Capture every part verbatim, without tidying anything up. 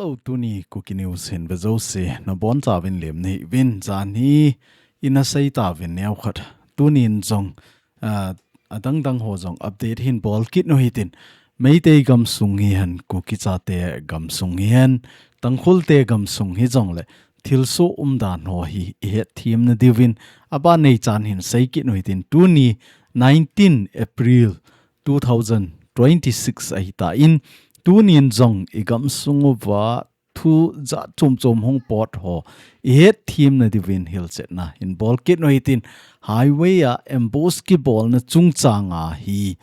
Hello, tuni Kuki News hin ve jouse nabonchauvin lemna hiuvin, janhi ina sei tauvin neokhat. Tunin jong, ah, adangdang ho jong update hin bol kit u hitin. Meitei gamsung hihen, Kuki chate gamsung hihen, Tangkhul te gamsung hijongle, thilsoh umdan ho hi ihet themna diuvin, aban neichan hin sei kit u hitin, tuni nineteen April two thousand twenty-six ahitan, tunin jong igamsung uva thu jat chom chom hung pot ho ihet themna diuvin hilchetna hin bol kit u hitin, highway a ambush kibolna chungchang a hi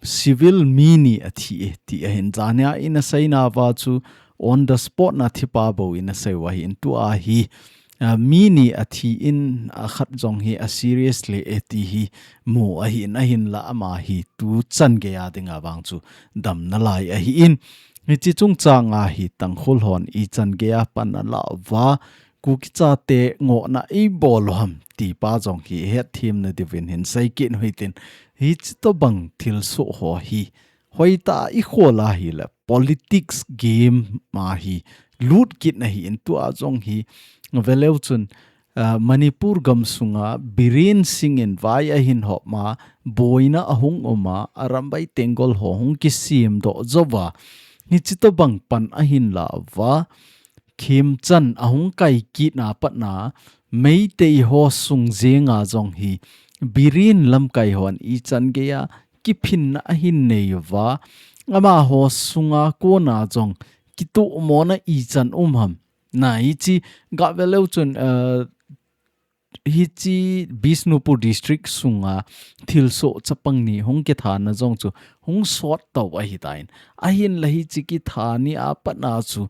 civil mi ni athi e, ti ahin, janhi a ina seina uva chu on the spot na thipa bou ina sei u ahin, tua hi, ah, mi ni athin, akhat jong hi a serious le e ti hi mu ahin, ahinla ama hi tu chan geiya dinga vang chu damna lai ahin. Hiche chungchang a hi Tangkhul hon ichan geiya pan ala uva, Kuki chate ngohna eibol u ham, ti pa jong hi ihet themna diuvin hin sei kit u hitin, hiche tobang thilsoh ho hi hoitah a ikhol a hile politics game ma hi lut kit na ahin, tua jong hi veleu chun, ah, Manipur gamsunga Biren Singh in vai ahin hop ma, boina ahung um a, Arambai Tenggol ho hung kisem doh jou va, hiche tobang pan ahin la uva, Khemchand ahung kai kit na patna, Meitei ho sung jenga jong hi Biren lamkai hon ichan geiya kiphinna ahin nei uva, amaho sunga kona jong kitomona ichan um ham. Na hiche ga veleu chun, eh, hiche Bishnupur district sunga thilsoh chapang ni hung kithana jong chu hung sot tou ahitan. Ahinla hiche kitha ni a patna chu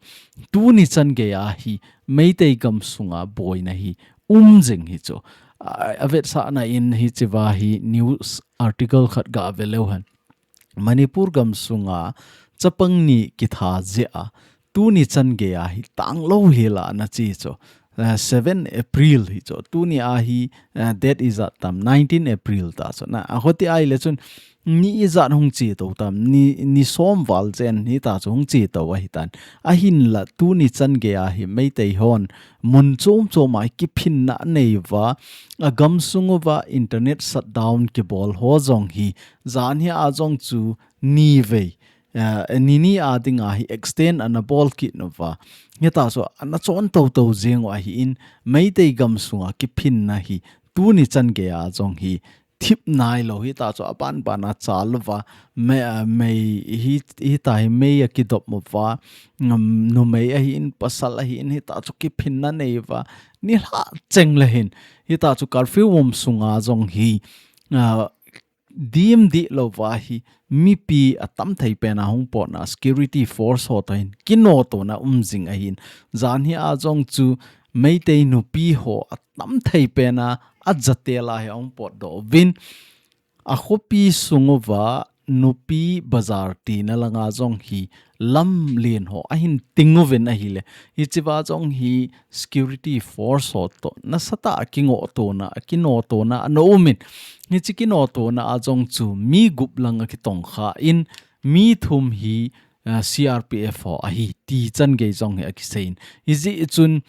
tuni chan geiya hi Meitei gamsunga boina hi um jing hi chu. A, avetsahna in hiche va hi news article khat ga veleu hen. Manipur gamsunga chapang ni kitha jeh a tuni chan geiya hi tanglou hel a ana chi chu. Ah, seven April hi chu. Tuni a hi, ah, date ijat tam, nineteen April ta chu. Na, ahoti ahile chun ni ijat hung chi tou tam, ni, ni som val chen hita chu hung chi tou ahitan. Ahinla tuni chan geiya hi Meitei hon mun chom chom a kiphinna anei uva, agamsung uva internet shutdown kibol ho jong hi janhi a jong chu nivei, eh, nini a dinga hi extend ana bol kit uva. Hita chu ana chon tou tou jeng u ahin, Meitei gamsunga kiphinna hi tuni chan geiya jong hi thip nailou, hita chu aban ban a chal uva, mei, ah, mei hi, hita hi mei akidop uva, um, numei ahin, pasal ahin, hita chu kiphinna nei uva, nilhah cheng le hin, hita chu curfew um sunga jong hi, ah, dim dihlou va hi mipi atam thei pen a hung potna security force ho toh hin kinotona um jing ahin, janhi a jong chu Meitei nupi ho atam thei pen a ajatel a hi ahung potdoh uvin, akhopi sung uva nupi bazar tina langa jong hi lamlen ho ahin ting uvin ahile, hiche va jong hi security force ho toh nasatah a kingohtona, akinotona ana umin. Hiche kinotona a jong chu mi gup lang akitongkha in, mi thum hi, ah, C R P F ho ahi ti chan gei jong hi akiseiyin. Hijeh chun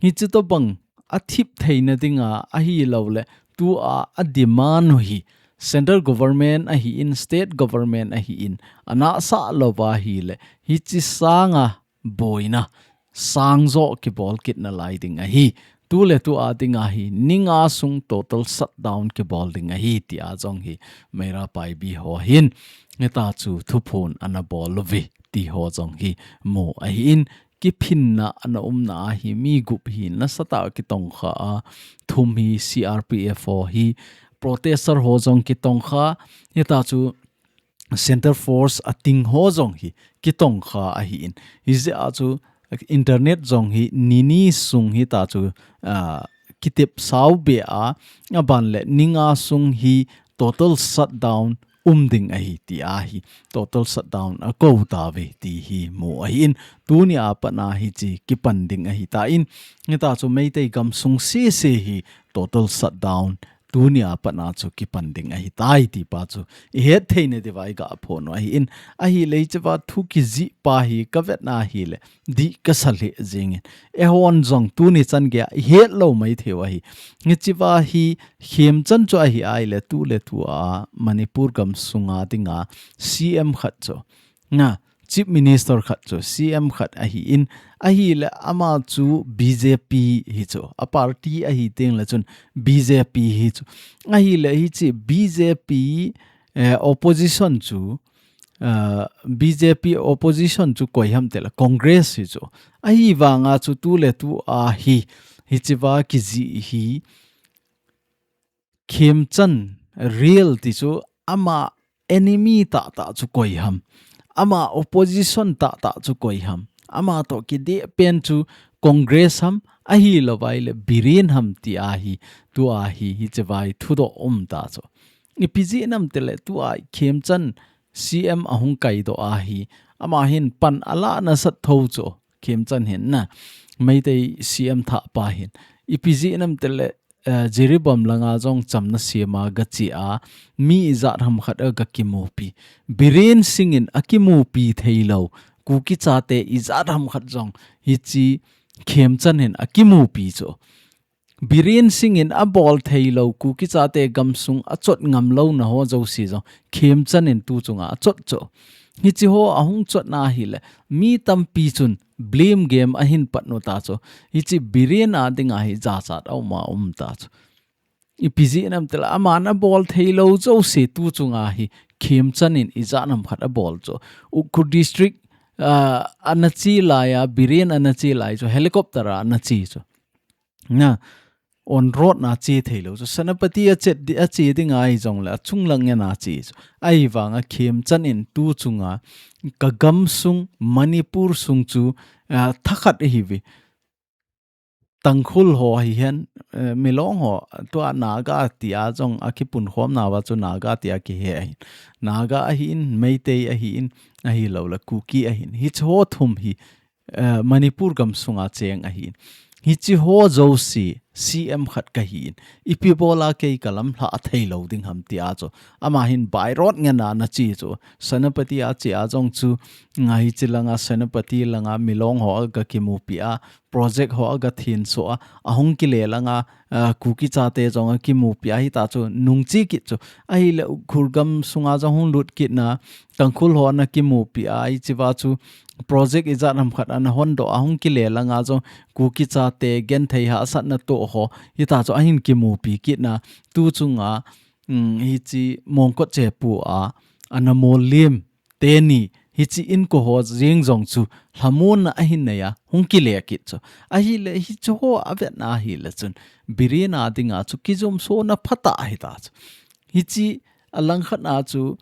hiche tobang athip theina dinga ahilouleh tua ademand u hi central government ahin, state government ahin, anahsah louva ahile, hiche sanga boina sangjo kibol kit nalai ding ahi. Tuletu a dinga hi ni nga sung total shutdown kibol ding ahi, tia jong hi Meira Paibi ho hin hitachu thuphon ana bol uve ti ho jong hi mu ahin, kiphinna ana umna ahi, mi gup hi nasatah a kitongkha a, thum hi C R P F ho hi, protester ho jong kitongkha, hitachu center force a ting ho jong hi kitongkha ahin. Hijeh a chu internet jong hi ni ni sung hitachu, ah, kitep sao be a, aban le ni nga sung hi total shutdown um ding ahi tia hi total shutdown akou tauve ti hi mu ahin. Tuni a pat a hiche kipan ding ahitan, hitachu Meitei gamsung sese hi total shutdown tunia pat a chu kipan ding ahitai ti pa chu ihet theina diuva iga phon u ahin, ahileh hichea thu kijih pa hi kavetna ahileh dih kasa lheh jingin, eihon jong tuni chan geiya ihet lou maithei u ahi. Hichea hi Khemchand chu ahi ahileh tuletua Manipur gamsunga dinga C M khat chu, na, Chief Minister khat chu, C M khat ahin, ahileh ama chu B J P hi chu, a party ahi tengleh chun B J P hi chu. Ahileh hiche B J P, eh, opposition chu, ah, B J P opposition chu koi ham tileh Congress hi chu. Ahivanga chu tuletua hi, hichea kijih hi, Khemchand real ti chu ama enemy tahtah chu koi ham, ama opposition tahtah chu koi ham, ama toh kideh pen chu Congress ham, ahilouva ahileh Biren ham ti ahi, tua hi, hichea hi thudoh um ta chu. Ipi jeh ham tileh tua Khemchand C M ahung kaidoh ahi, ama hin pan ala nasat tho chu, Khemchand hin na, Meitei C M thahpa hin. Ipi jeh ham tileh, eh, Jiribam langa jong chamna sema gache a, mi ijat ham khat a gakimupi. Biren Singh in akimupi theilou Kuki chate ijat ham khat jong hiche Khemchand hin akimupi chu. Biren Singh in abol theilou Kuki chate gamsung achot ngam louna ho jouse jong Khemchand in tu chunga achot chu. Hiche ho ahung chotna ahileh mi tampi chun blame game ahin pat u ta chu. Hiche Biren a dinga hi jachat a um a um ta chu. Ipi jeh ham tileh aman abol theilou jouse tu chunga hi Khemchand in ijat ham khat abol chu. Ukhrul district, ah, ana che laiya, Biren ana che lai chu, helicopter a ana che chu. Na, on road na che theilou chu. Senapati a che di, a che ding ahi jongleh achung lang ngen a che chu. Ahivanga Khemchand in tu chunga ka gamsung Manipur sung chu, ah, thakhat ihiuve. Tangkhul ho hihen, eh, Milong ho, tua Naga tia jong akipunkhomna uva chu Naga tia kihe ahin. Naga ahin, Meitei ahin, ahilouleh Kuki ahin. Hiche ho thum hi, eh, Manipur gamsunga cheng ahin. Hiche ho jouse C M khat kahin. Ipi bola kei kalamlhah theilou ding ham tia chu. Ama hin by road ngen a ana che chu. Senapati a che a jong chu, nga hiche langa Senapati langa Milong ho agakimupi a, project ho agathenso a, ahung kile langa, ah, Kuki chate jong akimupi a, hita chu nungche kit chu. Ahileh Ukhrul gamsunga jong hung lut kit na, Tangkhul ho ana kimupi a, hichea chu project ijat ham khat ana hondoh a, hung kile langa jong Kuki chate genthei hahsatna toh ho, hita chu ahin kimupi kit na, tu chunga, um, hiche Mongkot chepu a, ana mollem teni, hiche inko ho jeng jong chu lhamonna ahin nei a, hung kile kit chu. Ahileh hiche ho avetna ahileh chun, Biren a dinga chu kijomsona phatah ahita chu. Hiche alangkhat a chu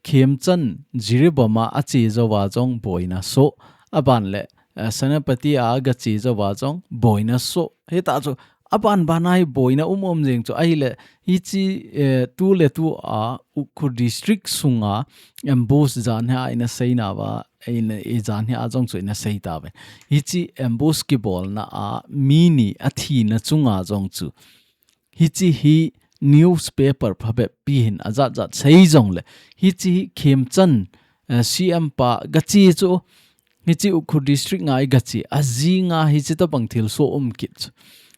Khemchand Jiribam a ache jouva jong boina soh, aban leh, eh, Senapati a agache jouva jong boina soh. Hita chu, aban ban a hi boina um um jeng chu, ahileh, hiche, eh, tuletua Ukhrul district sunga ambush jan hi a ina seina uva, ina, i jan hi a jong chu ina sei tauve. Hiche ambush kibolna a mi ni athina chunga jong chu. Hiche hi newspaper phabep pi hin ajat jat sei jongleh. Hiche hi Khemchand, eh, C M pa gache chu. Hiche Ukhrul district nga igache. Ajinga hiche tabang thilsoh um kit chu.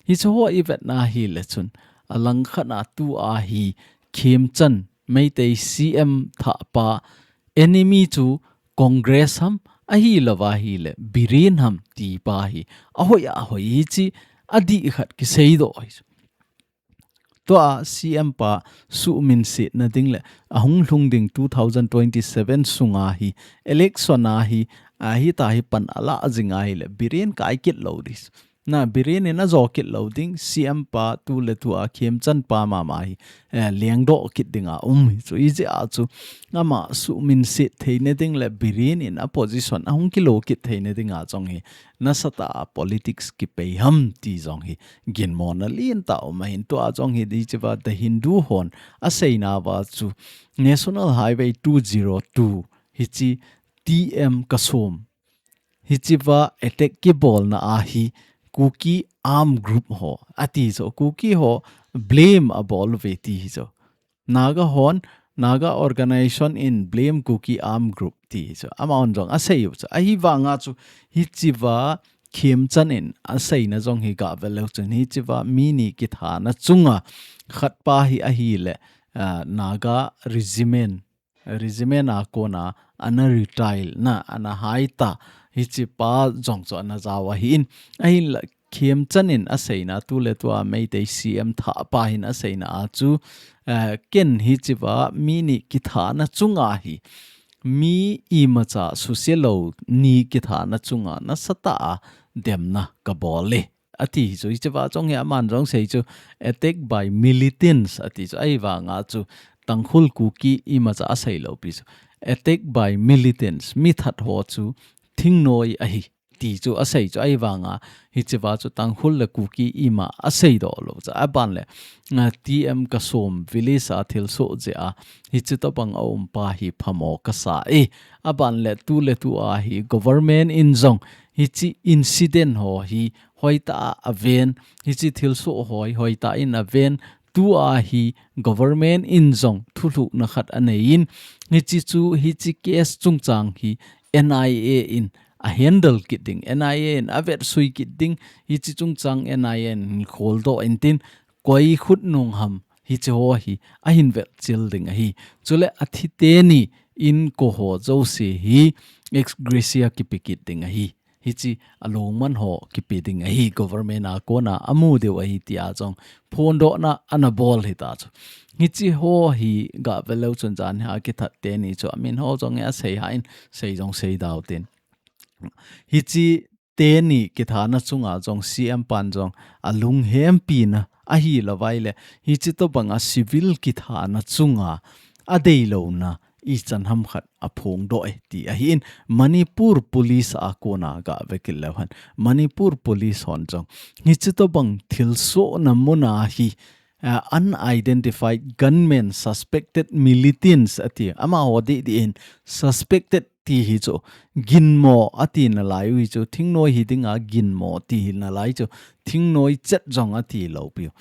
Hiche ho ivetna ahileh chun. Alangkhat a tua hi Khemchand Meitei C M thahpa enemy chu Congress ham ahilouva ahileh Biren ham ti pa hi. Ahoi ahoi hiche adih khat kiseidoh hi chu. Tua C M pa suhminsetna ding leh ahung lhung ding two thousand twenty-seven sunga hi election a hi, a hita hi pan ala jing ahileh Biren kai kit lou ding. Na Biren in ajo kit lou ding, C M pa tuletua Khemchand pa mama hi, eh, lengdoh kit dinga um hi chu. Hijeh a chu ama suhminset theina ding leh Biren in a position ahung kilo kit theina dinga jong hi nasatah a politics kipei ham ti jong hi ginmona lentah um ahin. Tua jong hi hichea The Hindu hon aseina uva chu National Highway two zero two hiche T M Kasom hichea attack kibolna a hi Kuki armed group ho ati chu, Kuki ho blame abol uve ti hi chu. Naga hon, Naga organization in blame Kuki armed group ti hi chu. Amahon jong asei u chu. Ahivanga chu hichea Khemchand in aseina jong hi gah vel leu chun hichea mi ni kithana chunga khat pa hi ahile, ah, Naga regiment, regiment a kona ana retire na, ana haita, hichepa jong chu ana jao ahin. Ahinla Khemchand in aseina tuletua Meitei C M thahpa hin aseina a chu, eh, ken hichea mi ni kithana chunga hi mi imacha susia lou ni kithana chunga nasatah a demna kabol e ati hi chu. Hichea jong hi aman jong sei chu attack by militants ati chu. Ahivanga chu Tangkhul Kuki imacha asei lou pi chu. Attack by militants, mi that ho chu thingnoi ahi ti chu asei chu. Ahivanga hichea chu Tangkhul le Kuki ima asei doh lou chu. Aban le, ah, T M Kasom village a thilsoh jeh a hiche tobang aum pa hi phamo kasa e. Aban le tuletua hi government in jong hiche incident ho hi hoitah a aven, hiche thilsoh ho hi hoitah in aven, tua hi government in jong thulhuhna khat anei in, hiche chu, hiche case chungchang hi N I A in a handle kit ding, N I A in avet sui kit ding, hiche chungchang N I A in kholdoh intin, koi khutnung ham hiche ho hi ahin vetchil ding ahi. Chule athi teni inko ho jouse hi ex gratia kipe kit ding ahi. Hiche alungman ho kipe ding ahi, government a kona amu diu ahi tia jong phondohna ana bol hita chu. Hiche ho hi gah vel leu chun jan hi akithat teni chu amin ho jong asei hih in, sei jong sei dau tin. Hiche teni kithana chunga jong C M pan jong alunghempi na ahilou vai le, hiche tobanga civil kithana chunga adeilouna ichan ham khat aphongdoh e ti ahin, Manipur Police a kona gah ve kit leu hen, Manipur Police hon jong hiche tobang thilsohna muna hi, ah, unidentified gunmen, suspected militants ati, amaho didi in suspected ti hi chu ginmo ati nalai u hi chu, thingnoi hi dinga ginmo ti hi nalai chu, thingnoi chet jong ati lou piu.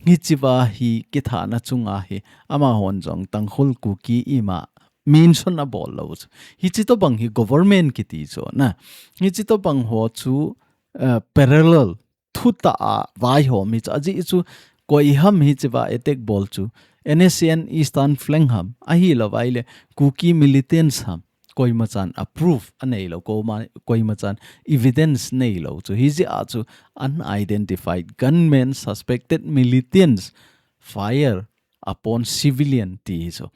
Hichea hi kithana chunga hi amahon jong Tangkhul Kuki ima mention abol lou chu. Hiche tobang hi government kiti chu na. Hiche tobang ho chu, eh, parallel thutah a vaihom hi chu. Ajeh chu koi ham hichea attack bol chu. N S C N Eastern Flank ham ahilou vai le Kuki militants ham. Koima chan a proof anei lou, koima, koima chan evidence nei lou chu. Hijeh a chu unidentified gunmen, suspected militants fire upon civilian ti hi chu.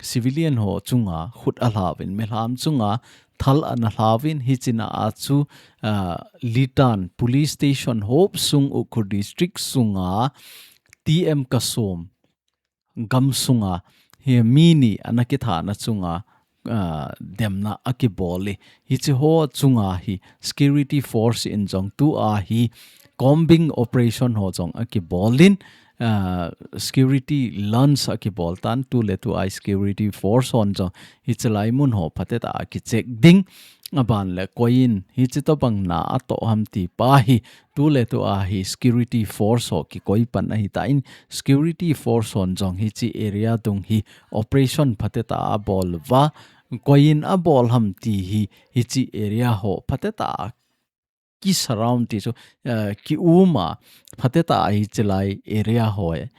Civilian ho chunga khut alhauvin, milham chunga thal ana hlauvin, hichea chu, ah, Litan Police Station hop sung Ukhrul District sunga T M Kasom gam sunga hi mi ni ana kithana chunga, ah, demna akibol e. Hiche ho chunga hi security force in jong tua hi combing operation ho jong akibol in, ah, security launch akibol tan, tuletua hi security force hon jong hiche lai mun ho phatecha a kicheck ding. Aban le koi in hiche tobang na atoh ham ti pa hi tuletua hi security force ho kikoi pan ahitan, security force hon jong hiche area dung hi operation phatecha abol uva, koi in abol ham ti hi, hiche area ho phatecha ki surround ti chu, eh, ki um a, phatecha hiche lai area ho e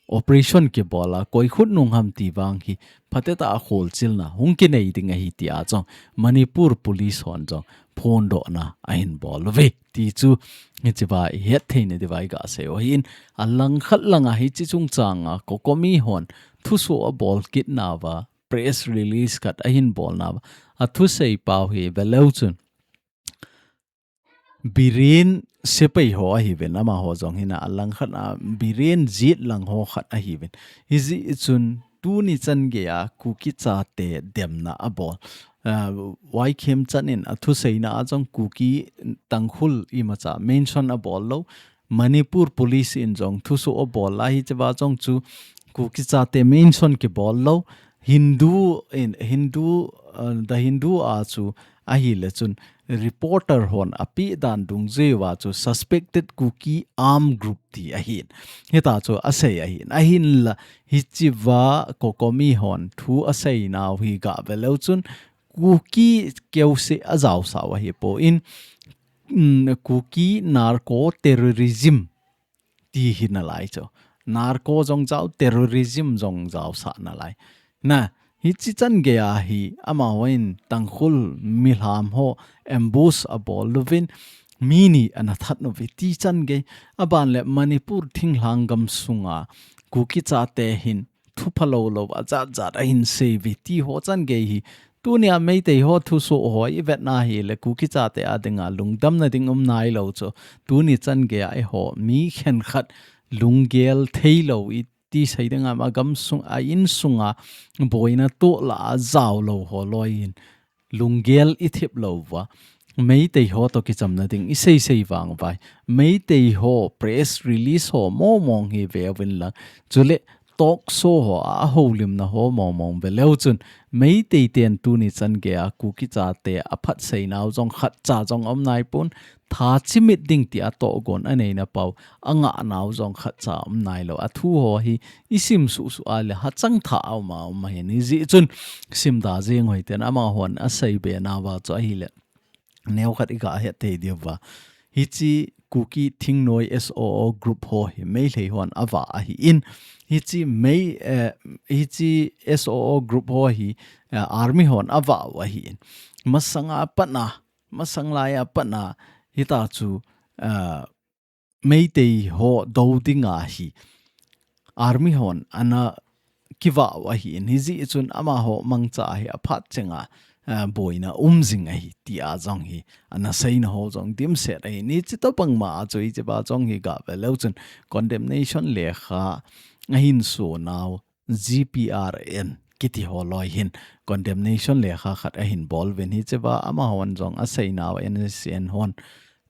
operation kibol a, koi khutnung ham ti vang hi phatecha a kholchilna hung kinei ding ahi tia jong Manipur Police hon jong phondohna ahin bol uve ti chu hichea ihet thei nadiuva iga sei u ahin, alangkhat langa hiche chungchanga COCOMI hon thusoh abol kit nauva press release khat ahin bol nauva, athusei pau hi ve leu chun Biren sepai ho ahiuvin, amaho jong hina, alangkhat a Biren Jetlang ho khat ahiuvin. Hijeh chun tuni chan geiya Kuki chate demna abol, ah, Y Khemchand in athuseina a jong Kuki Tangkhul imacha mention abol lou. Manipur Police in jong thusoh abol a, hichea jong chu Kuki chate mention kibol lou. Hindu in, Hindu, uh, The Hindu a chu ahile chun, reporter hon apeh dan dungjuiya chu suspected Kuki armed group ti ahin. Hita chu asei ahin. Ahinla hichea COCOMI hon thu aseinau hi gah veleu chun Kuki keuseh ajaosau ahipon, mm, Kuki narco terrorism ti hi nalai chu. Narco jong jao, terrorism jong jaosah nalai. Na, hichi chan geiya hi amahon Tangkhul milham ho ambush abol uvin mi ni ana that uve ti chan gei. Aban le Manipur thinglhang gam sunga Kuki chate hin thupha lou lou ajat jat ahin seiuve ti ho chan gei hi. Tunia Meitei ho thusoh ho ivet na hile Kuki chate a dinga lungdamna ding um nailou chu. Tuni chan geiya eiho mi khenkhat lunggel theilou iti sei dinga, agam sung, a insunga boina toh lah a jaolou ho loiyin lunggel ithip louva Meitei ho toh kichamna ding isei sei vang uva, Meitei ho press release ho mong mong hi veuvin lang, chule talk show ho a houlimna ho mong mong veleu chun Meitei ten tuni chan geiya Kuki chate aphat seinau jong khatcha jong um naipon, tha chimit ding tia tohgon aneina pau angahnau jong khatcha um nailou. Athu ho hi isim suh suh a le hachang tha a um a um ahin, hijeh chun simda jeng hoiten amahon asei be nauva chu ahile neokhat igah het thei diuva. Hichi Kuki Thingnoi S O O group ho hi Meitei hon avah ahin. Hichi Mei, eh, hichi S O O group ho hi, eh, army hon avah u ahin. Masanga patna, masang laiya patna hita chu, eh, Meitei ho dou dinga hi army hon ana kivah u ahin, hijeh chun amaho mangcha hi aphat chenga, ah, boina um jing ahi tia jong hi ana seina ho jong dimset ahi. Hichi tobang ma a chu hichea jong hi gah veleu chun condemnation lekha ahin sonau G P R N kiti ho loi hin condemnation lekha khat ahin bol uvin, hichea amahon jong aseinau N S C N hon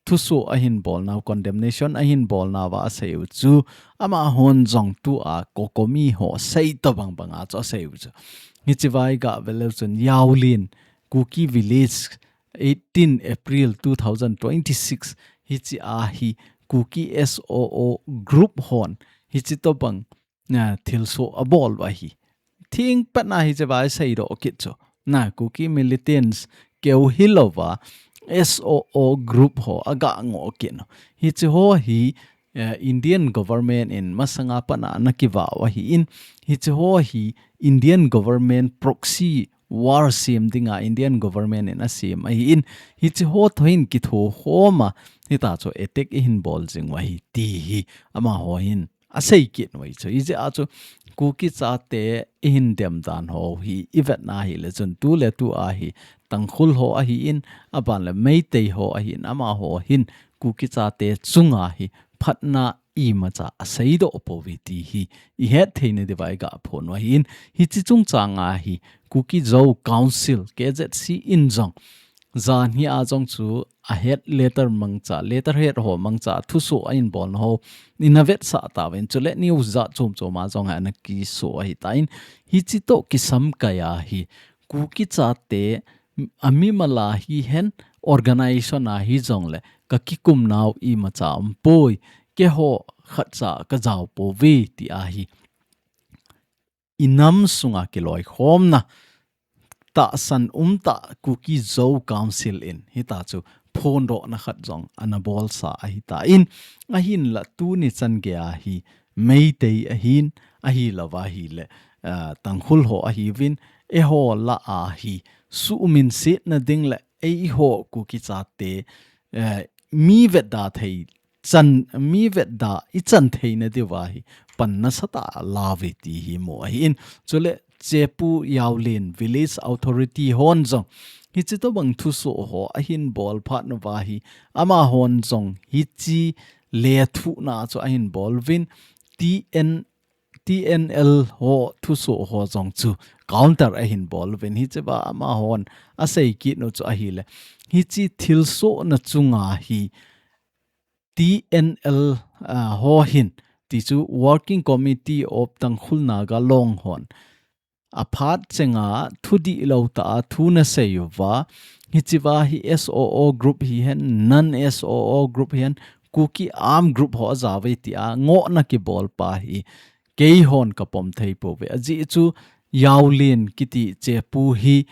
thusoh ahin bolnau, condemnation ahin bolnauva asei u chu, amahon jong tua COCOMI ho sei tobang banga chu asei u chu. Hichea igah veleu chun Yaolin, Kuki Village, eighteen April two thousand twenty-six, hichea hi Kuki S O O group hon hichi tobang, ah, thilsoh abol u ahi. Thing patna hichea isei doh kit chu. Na, Kuki militants keu hilouva S O O group ho agah ngoh kit u. Hichi ho hi, eh, Indian government in masanga patna ana kivah u ahin. Hichi ho hi Indian government proxy war sem dinga Indian government in asem ahin. Hichi ho toh hin kithokhom a hita chu attack ihin bol jing u ahi ti hi amaho hin asei kit u ahi chu. Hijeh a chu Kuki chate ihin dem dan ho hi ivet na hile chun tu le tua hi Tangkhul ho ahin, aban le Meitei ho ahin, amaho hin Kuki chate chunga hi phatna imacha asei doh pouve ti hi ihet theina diuva igah phon u ahin. Hichi chungchanga hi Kuki Zo Council, K Z C in jong jan hi a jong chu ahead letter mangcha, letterhead ho mangcha thusoh ahin bolna ho ina vetsah tauvin, chule news jat chom chom a jong ana kiso ahitan, hichi toh kisam kai a hi Kuki chate amimal a hihen, organization a hijongle ka kikumnau imacha umpoi, keiho khatcha ka jao pouve tia hi inam sunga kiloikhomna tahsan umtah Kuki Zo Council in hita chu phondohna khat jong ana bolsa ahitan, ahinla tuni chan geiya hi Meitei ahin, ahilouva hile, ah, Tangkhul ho ahiuvin, eiho lah a hi suhminsetna ding le eiho Kuki chate, eh, mi vetda thei chan, mi vetda ichan theina diuva hi pan nasatah a lauve ti hi mu ahin. Chule Chepu Yaolin Village Authority hon jong hichi tobang thusoh ho ahin bol phat nauva hi amahon jong hichi lethuhna chu ahin bol uvin, T N, T N L ho thusoh ho jong chu counter ahin bol uvin, hichea amahon asei kit u chu ahile, hichi thilsohna chunga hi T N L, ah, ho hin, ti chu Working Committee of Tangkhul Naga Long hon aphat chenga thudihlou tah a thu ana sei uva, Hichea hi S O O group hihen, non S O O group hihen, Kuki Armed Group ho ajao ve tia ngohna kibol pa hi keihon kapom thei pouve. Ajeh chu Yaolin kiti chepu hi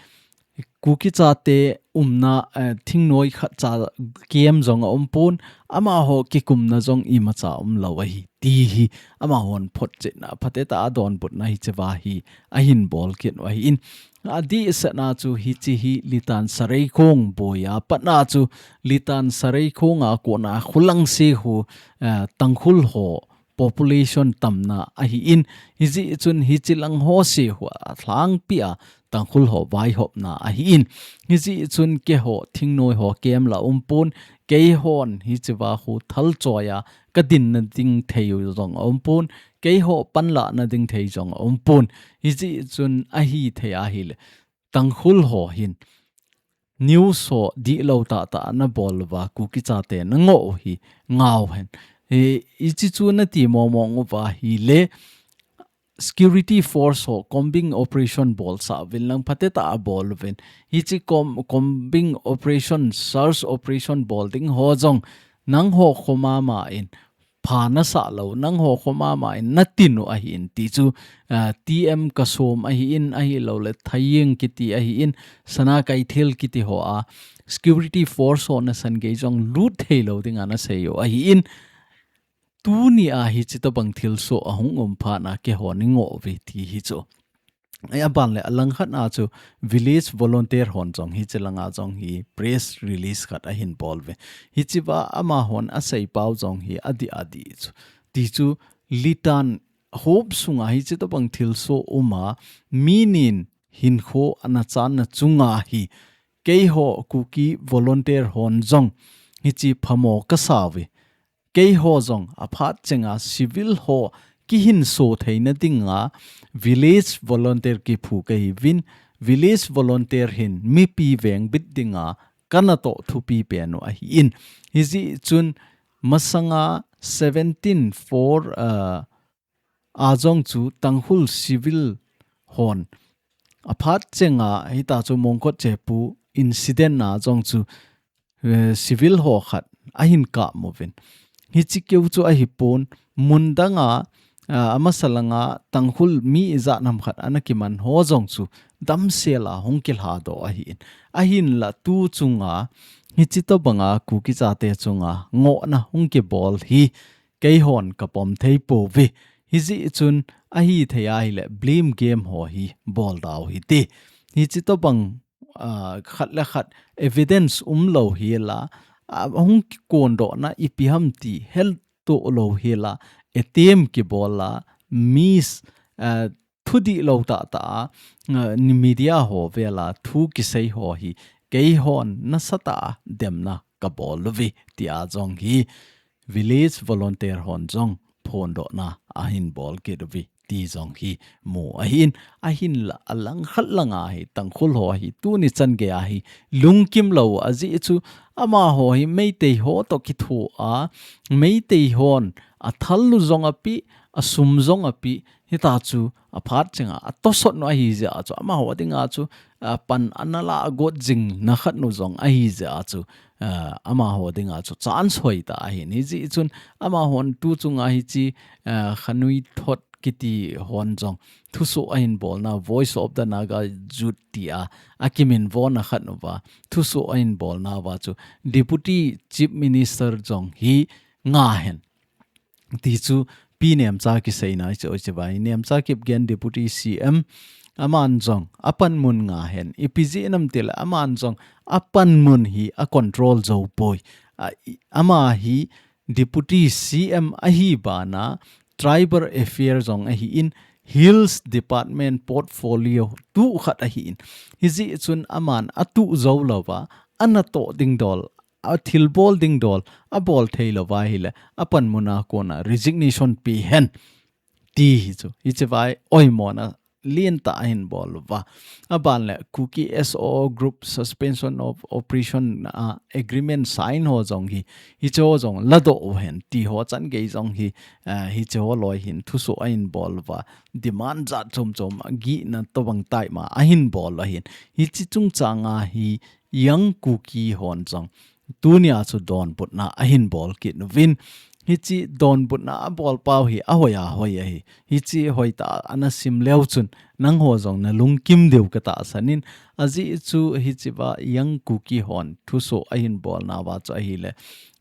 Kuki chate umna, eh, thingnoi khat cha camp jong aumpon, amaho kikumna jong imacha umlou ahi. Ti hi amahon photchetna, phatecha adonbutna hichea hi ahin bol kit u ahin. Adehsetna chu hiche hi Litan Sareikhong boiya patna chu Litan Sareikhong a kona Khulangse khu, eh, Tangkhul ho population tamna ahin, hijeh chun hiche lang ho se khu alhangpia Tangkhul ho vaihopna ahin, hijeh chun keiho thingnoi ho camp la umpon, keihon hichea khu thalchoiya kadinna ding thei jong aumpon, keiho panlahna ding thei jong aumpon, hijeh chun ahithei ahile Tangkhul ho hin news ho dihlou tahtah nabol uva Kuki chate nangoh u hi ngau hen. E, hiche chu nati momong uva ahile security force ho combing operation bolsah uvin lang phatecha abol uvin. Hiche com-, combing operation, search operation bol ding ho jong nangho kho mama in pha nasah lou, nangho kho mama in natin u ahin ti chu, ah, T M Kasom ahin, ahilouleh Thayeng kiti ahin, Sana Keithel kiti ho a security force ho nasan gei jong lut theilou dinga nasei u ahin, tunia hiche tobang thilsoh ahung um phatna keiho nei ngoh uve ti hi chu. Aban le alangkhat a chu village volunteer hon jong hiche langa jong hi press release khat ahin bol uve. Hichea amahon asei pau jong hi adih adih chu. Ti chu Litan hop sunga hiche tobang thilsoh uma minin hinkho ana channa chunga hi keiho Kuki volunteer hon jong hiche phamo kasa uve. Keiho jong aphat chenga civil ho kihinso theina dinga village volunteer kiphu kahiuvin, village volunteer hin mipi vengbit dinga kanatoh thupi pen u ahin. Hijeh chun masanga seventeen four, ah, a jong chu Tangkhul civil hon aphat chenga hitachu Mongkot chepu incident a jong chu, eh, civil ho khat ahin kap uvin. Hiche keu chu ahipon, mun danga, ah, amasa langa Tangkhul mi ijat ham khat ana kiman ho jong chu damsel a hung kilhadoh ahin. Ahinla tu chunga hiche tobanga Kuki chate chunga ngohna hung kibol hi keihon kapom thei pouve. Hijeh chun ahithei ahile blame game ho hi bol dau hite. Hiche tobang, ah, khat le khat evidence umlou hela, ah, hung kikondohna ipi ham ti heltoh lou hela, attempt kibol a, mis, ah, thudihlou tahtah a, ah, media ho vela thu kisei ho hi keihon nasatah a demna kabol uve tia jong hi village volunteer hon jong phondohna ahin bol kit uve ti jong hi mu ahin, ahinla alangkhat langa hi Tangkhul ho hi tuni chan geiya hi lungkim lou ajeh chu amaho hi Meitei ho toh kithoa, Meitei hon athal u jong apeh, asum jong apeh, hitachu aphat chenga atosot u ahijeh a chu amaho dinga chu, ah, pan ana lagot jing na khat u jong ahijeh a chu, ah, amaho dinga chu chance hoitah ahin. Hijeh chun amahon tu chunga hiche, ah, Khanuithot kiti hon jong thusoh ahin bolna Voice of the Naga Youth tia akiminvona khat uva thusoh ahin bolna uva chu Deputy Chief Minister jong hi nga hen. Ti chu Pi Nemcha kiseina chu, oi, chevai Nemcha Kipgen Deputy C M, aman jong apanmun nga hen. Ipi jeh ham itile aman jong apanmun hi acontrol jou poi. A, i, ama hi Deputy C M ahi bana Tribal Affair jong ahin, Hills Department portfolio tuh khat ahin. Hijeh chun aman atuh jou louva, anatoh ding dol, athilbol ding dol abol thei louva ahile, apanmun a kona resignation pe hen. Ti hi chu, hichevai oimona lentah ahin bol uva. Aban le Kuki S O O group suspension of operation, ah, agreement sign ho jong hi, hiche ho jong ladoh uhen ti ho changei jong hi, ah, hiche ho loi hin thusoh ahin bol uva. Demand jat chom chom, gihna tobang tai ma ahin bol u ahin. Hiche chungchang a hi Young Kuki hon jong tunia chu donbutna ahin bol kit uvin. Hiche donbutna abol pau hi ahoi ahoi ahi. Hiche hoitah a ana sim leu chun nangho jong nalungkim diu katahsan in. Ajeh chu hichea Young Kuki hon thusoh ahin bolna uva chu ahile,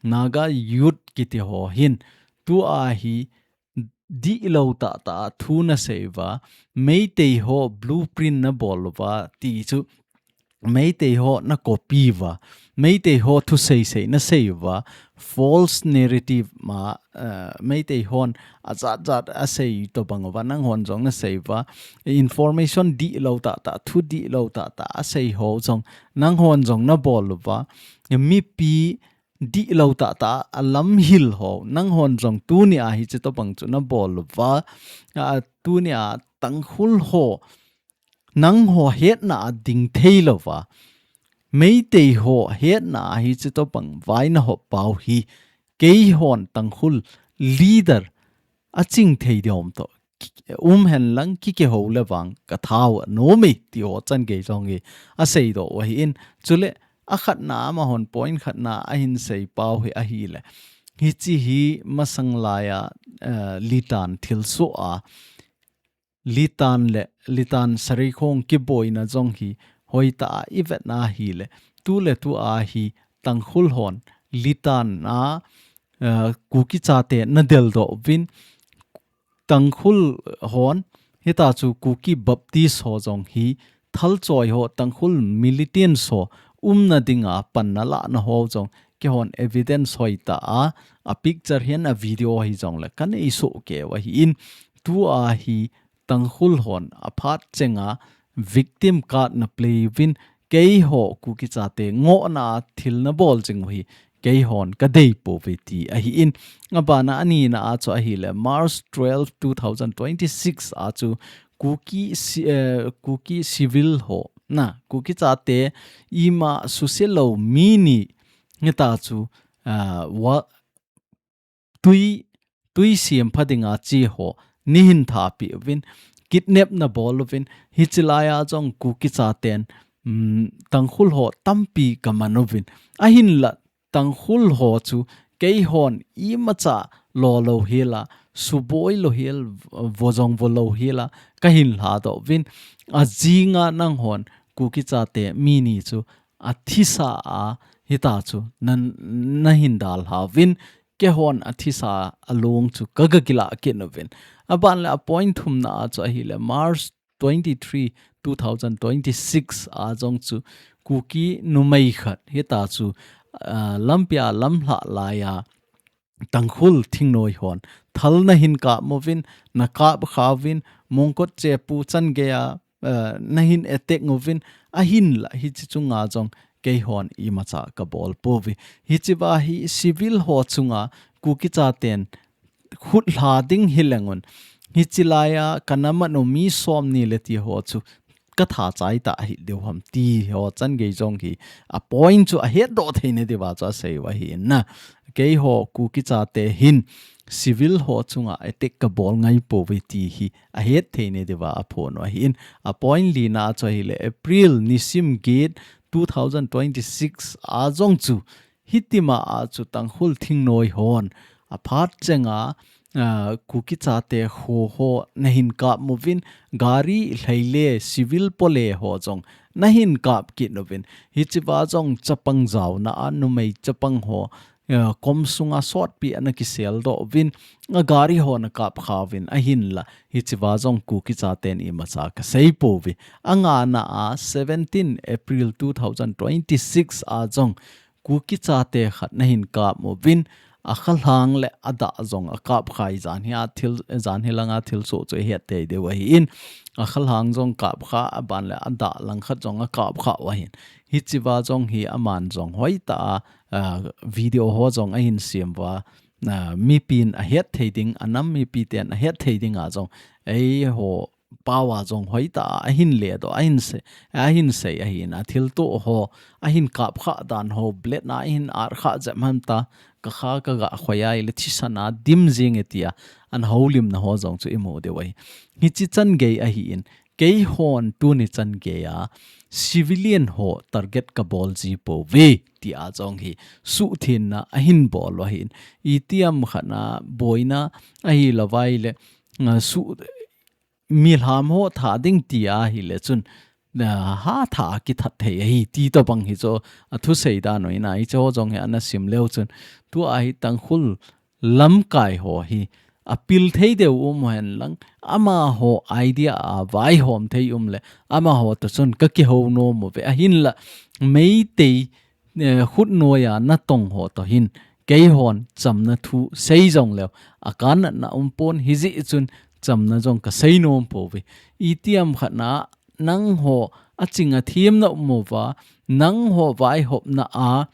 Naga Youth kiti ho hin tua hi dihlou tahtah thu nasei uva, Meitei ho blueprint nabol uva, ti chu Meitei ho nacopy uva, Meitei ho thusei sei nasei uva, false narrative ma, eh, Meitei hon ajat jat asei tobang uva, nanghon jong nasei uva, information dihlou tahtah, thu dihlou tahtah asei ho jong nanghon jong nabol uva, mipi dihlou tahtah a lamhil ho nanghon jong tunia hiche tobang chu nabol uva, ah, tunia Tangkhul ho nangho hetna a ding thei louva, Meitei ho hetna a hiche tobang vai nahop pau hi, keihon Tangkhul leader aching thei diu ham toh, um hen lang kikihou le vang kathau anom e ti ho changei jong hi aseidoh u ahin. Chule akhatna amahon point khatna ahin sei pau hi ahile, hiche hi masang laiya, eh, Litan thilsoh a, Litan le Litan Sareikhong kiboina jong hi hoitah a ivetna ahile, tu le tu a hi Tangkhul hon Litan a, eh, Kuki chate nadeldoh uvin, Tangkhul hon, hita chu Kuki Baptist ho jong hi, thalchoi ho, Tangkhul militants ho umna dinga panna lahna ho jong, keihon evidence hoitah a, a picture hihen a video hijongle kanei soh keiyu ahin, tua hi Tangkhul hon aphat chenga victim card naplay uvin, keiho Kuki chate ngohna a thil nabol jing u hi keihon kadei pouve ti ahin. Abana anina a chu ahile, March twelve, two thousand twenty-six a chu Kuki ci-, eh, Kuki civil ho, na, Kuki chate ima suse lou mi ni hita chu, ah, wa-, tui, tui siam pha dinga che ho neihin thapeh uvin, kidnap nabol uvin, hiche laiya jong Kuki chaten, um, Tangkhul ho tampi kaman uvin. Ahinla Tangkhul ho chu keihon imacha lo louhela, suboi louhel, vo jong vo louhela, kahin lhadoh uvin. Ajinga nanghon Kuki chate mi ni chu athisa a hita chu nan, nahin dalha uvin, keihon athisa a long chu kaga kilah kit uvin. Aban le a point thumna a chu ahile, March twenty-three, two thousand twenty-six a jong chu Kuki numei khat hita chu, ah, lampia lamlhah laiya Tangkhul thingnoi hon thal nahin kap uvin, nakap kha uvin, Mongkot Chepu changeiya, eh, nahin attack uvin, ahinla hiche chunga jong keihon imacha kabol pouve. Hichea hi civil ho chunga Kuki chaten khut lha ding hilengun, hiche laiya kana man u mi som ni le ti ho chu katha chai tah hih diu ham ti ho changei jong hi a point chu ahetdoh theina diuva chu asei u ahin na. Keiho Kuki chate hin civil ho chunga attack kabol ngai pouve ti hi ahet theina diuva aphon u ahin. A point lina chu ahile, April nisim get two thousand twenty-six a jong chu hitima a chu Tangkhul thingnoi hon aphat chenga, ah, Kuki chate kho ho nahin kap uvin, gari lhai le civil pole ho jong nahin kap kit uvin. Hichea jong chapang jaona a numei chapang ho, ah, kom sunga sotpi ana kiseldoh uvin, a gari ho nakap kha uvin, ahinla hichea jong Kuki chaten imacha kasei pouve. Angana a seventeen April two thousand twenty-six a jong Kuki chate khat nahin kap uvin, akhalhang le adah jong akap kha e. Jan hi a thil, jan hi langa thilsoh chu ihet thei diu ahin, akhalhang jong kap kha, aban le adah langkhat jong akap kha u ahin. Hichea jong hi aman jong hoitah a, ah, video ho jong ahin sem uva, ah, mipin ahet thei ding, anam mipiten ahet thei dinga jong eiho pao a jong hoitah a ahin ledoh, ahin sei, ahin sei ahin, athilto ho ahin kapkha dan ho, blade na ahin arkha jep ham ta, kakha kaga khoi a ahile thisan a dim jing e tia ana houlimna ho jong chu imu diu ahi. Hichi changei ahin, keihon tuni changei a civilian ho target kabol ji pouve tia jong hi suhthenna ahin bol u ahin. Itiham khat na boina ahilouva ahile, ah, su milham ho that ding tia ahile chun, ah, hatah a kithat thei ahi ti tobang hi chu athusei dan u ahin, hiche ho jong hi ana sim leu chun, tua hi Tangkhul lamkai ho hi apil thei deu um hen lang, amaho idea a vaihom thei um le, amaho toh chun kakihou nom uve, ahinla Meitei, eh, khutnoiya natong ho toh hin keihon chamna thu sei jong leu, akanatna um pon, hijeh chun chamna jong kasei nom pouve. Itiham khat na nangho aching athem na um uva, nangho vaihopna a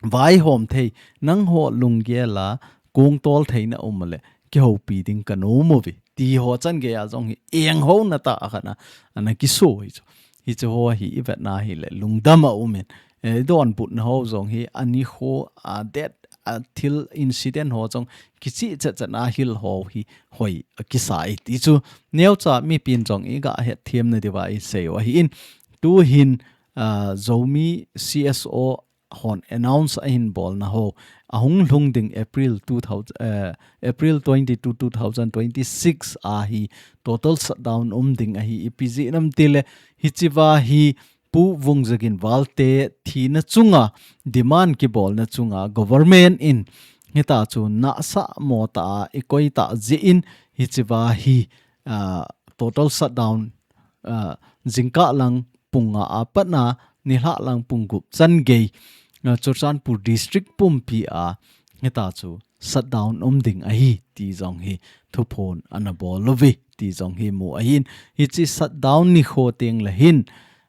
vaihom thei, nangho lunggel a kongtol theina um le, kihoupi ding kanom uve ti ho changei a jong hi enghouna tah khat na ana kiso hi chu. Hiche ho hi ivetna hile lungdam aum in, eh, donbutna ho jong hi anikho, adet, athil incident ho jong kicheh chet chet na hil ho hi hoi akisa e ti chu neocha mipin jong iga hetthem na diuva isei u ahin. Tuhin, ah, Zomi C S O hon announce ahin bolna ho, ahung lhung ding April two thousand, eh, April twenty-two, two thousand twenty-six a hi total shutdown um ding ahi. Ipi jeh ham itile, hichea hi Pu Vungzagin Valte thina chunga, demand kibolna chunga government in hitachu nahsah mo tah a ikoi tah jeh in hichea hi, ah, total shutdown, ah, jingkah lang pung nga a pat na nilhah lang pung gup changei, ah, Churachandpur district pumpi a hitachu shutdown um ding ahi ti jong hi thuphon ana bol uve ti jong hi mu ahin. Hiche shutdown nikho teng le hin,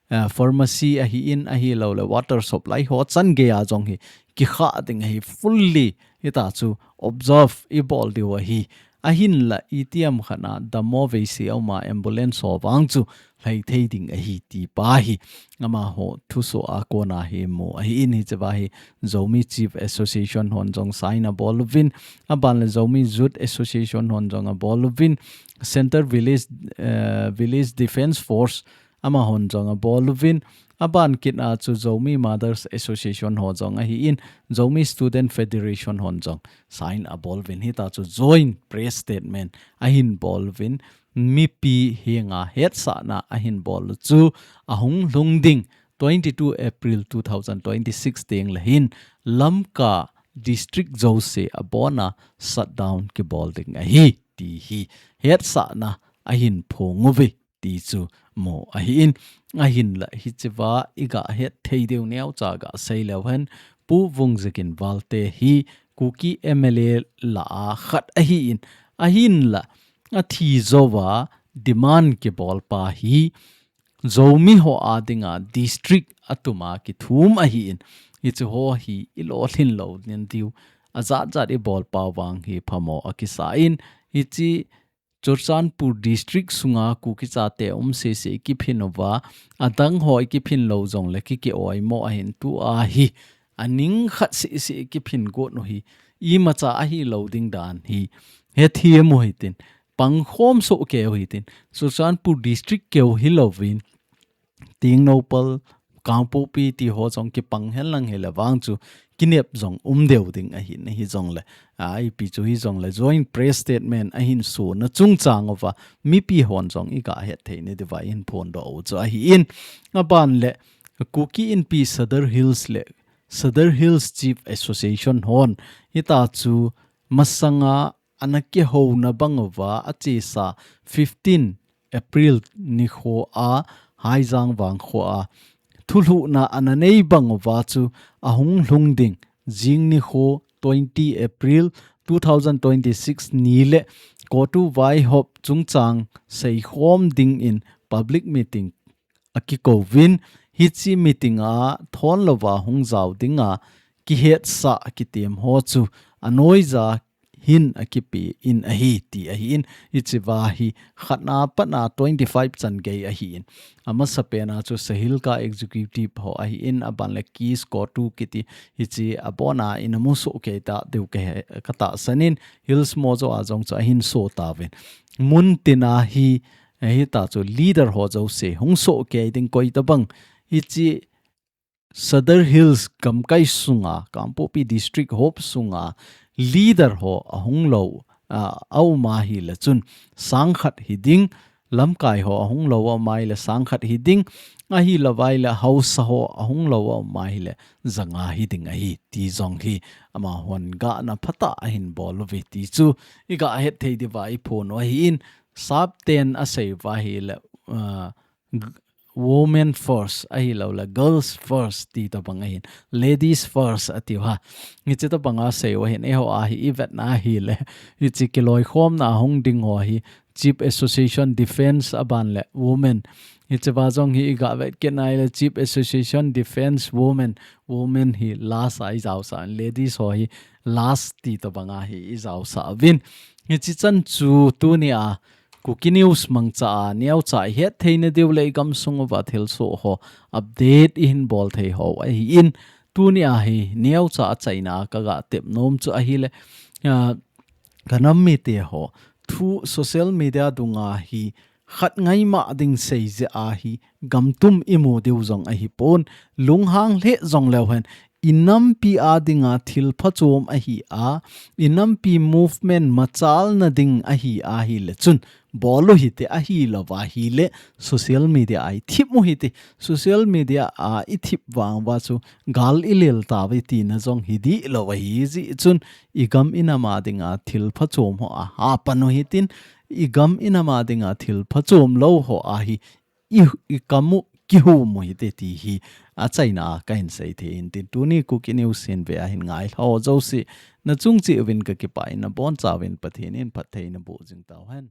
ah, pharmacy ahin, ahilou le water supply ho changei a jong hi kikha ding ahi, fully hitachu observe ibol diu ahi. Ahinla itiham khat na dammo veise aum a ambulance ho vang chu lhai thei ding ahi ti pa hi amaho thuso a kona hi mu ahin. Hichea hi Zomi Chief Association hon jong sign abol uvin, aban le Zomi Youth Association hon jong abol uvin, Centre Village, eh, Village Defence Force amahon jong abol uvin, aban kit a chu Zomi Mothers Association ho jong ahin, Zomi Student Federation hon jong sign abol uvin, hitachu joint press statement ahin bol uvin, mipi henga hetsahna ahin bol u chu ahung lhung ding twenty-two April two thousand twenty-six teng le hin Lamka district jouse abona shutdown kibol ding ahi ti hi hetsahna ahin phong uve ti chu mu ahin. Ahinla hichea iga het thei diu neocha gasei leu hen, Pu Vungzagin Valte hi Kuki M L A lah a khat ahin, ahinla athi jouva demand kibol pa hi Zomi ho a dinga district atuma kithum ahin, hiche ho hi ilolhin lou ding diu, ajat jat ibol pau vang hi phamo akisa in, hiche Churachandpur district sunga Kuki chate um sese ikiphin uva, adang ho ikiphin lou jongle kiki oimo ahin, tua hi aning khat sese ikiphin got u hi imacha ahilou ding dan hi hethem u hitin, pangkhom soh kei u hitin, Churachandpur district keu hilouvin, Tengnoupal, Kangpokpi ti ho jong kipang henlang hile vang chu kinep jong um deu ding ahin, hijongle, a, ipi chu hijongle joint press statement ahin sona chungchang uva mipi hon jong iga het thei na diuva ihin phondoh u chu ahin. Aban le Kuki Inpi Sadar Hills le Sadar Hills Chief Association hon hitachu masanga ana kihouna bang uva achesa fifteen April nikho a Haijang vangkho a thulhuhna ana nei bang uva chu ahung lhung ding jing nikho twenty April two thousand twenty-six ni le CoTU vaihop chungchang seikhom dingin public meeting akikouvin, hiche meeting a thon louva hung jao dinga kihetsah kitem ho chu anoija hin akipe in ahi ti ahi in, hiche va hi khatna patna twenty-five chan gei ahi in. Amasapen a chu Sahilka executive ho ahi in, aban le Kiss Kotu kiti hiche abona in amu soh kei ta diu kahe, katahsan in, Hills Mojo a jong chu ahin so tauvin. Mun tin a hi, hita chu leader ho jouse hung so kei ding koi tabang. Hiche Sadar Hills gamkai sunga, Kangpokpi District hop sunga, leader ho ahung lou, a, aum a hile chun, sang khat hi ding, lamkai ho ahung lou aum a hile sang khat hi ding, ahilouva hile haosa ho ahung lou aum a hile, ja nga hi ding ahi, ti jong hi, amahon gahna phatah ahin bol uve ti chu, i gah het thei diuva i phon u ahi in, Sap ten asei uva hile, a, g-, women first, ahilou le girls first, ti tabang ahin, ladies first, ati uva. Hiche tabang asei uva hin, eiho a hi i vetna hile, hiche kiloikhomna hung ding ho hi, Chief Association Defence aban le women. Hiche va jong hi i gah vet kit na hile, Chief Association Defence women, women hi last a i jaosah, ladies ho hi last ti tabang a hi i jaosah uvin. Hiche chan chu tuni a, Kuki News mangcha a, neocha i het theina diu le i gamsung uva thilsoh ho update i hin bol thei ho ahi in, tuni a hi neocha achaina ka gah tep nom chu ahile, a, ka nam mite ho, thu social media dunga hi khat ngaima ding sei jeh a hi gamtum i mu diu jong ahi pon, lunghang lheh jong leu hen, i nampi a dinga thil phachom ahi a, i nampi movement machalna ding ahi a hile chun, bol u hite ahilouva hile, social media a i thip u hite, social media a i thip vang uva chu gal i lel tauve tina jong hi dihlou ahi jeh chun, i gam i nam a dinga thil phachom ho a hapan u hitin, i gam i nam a dinga thil phachom lou ho a hi i, i kam u kihum u hite ti hi achaina a ka hin sei thei in tin tuni Kuki News hin ve a hin ngai ho jouse na chung cheh uvin ka kipah in na boncha uvin Pathen in phatthei na boh jing tau hen.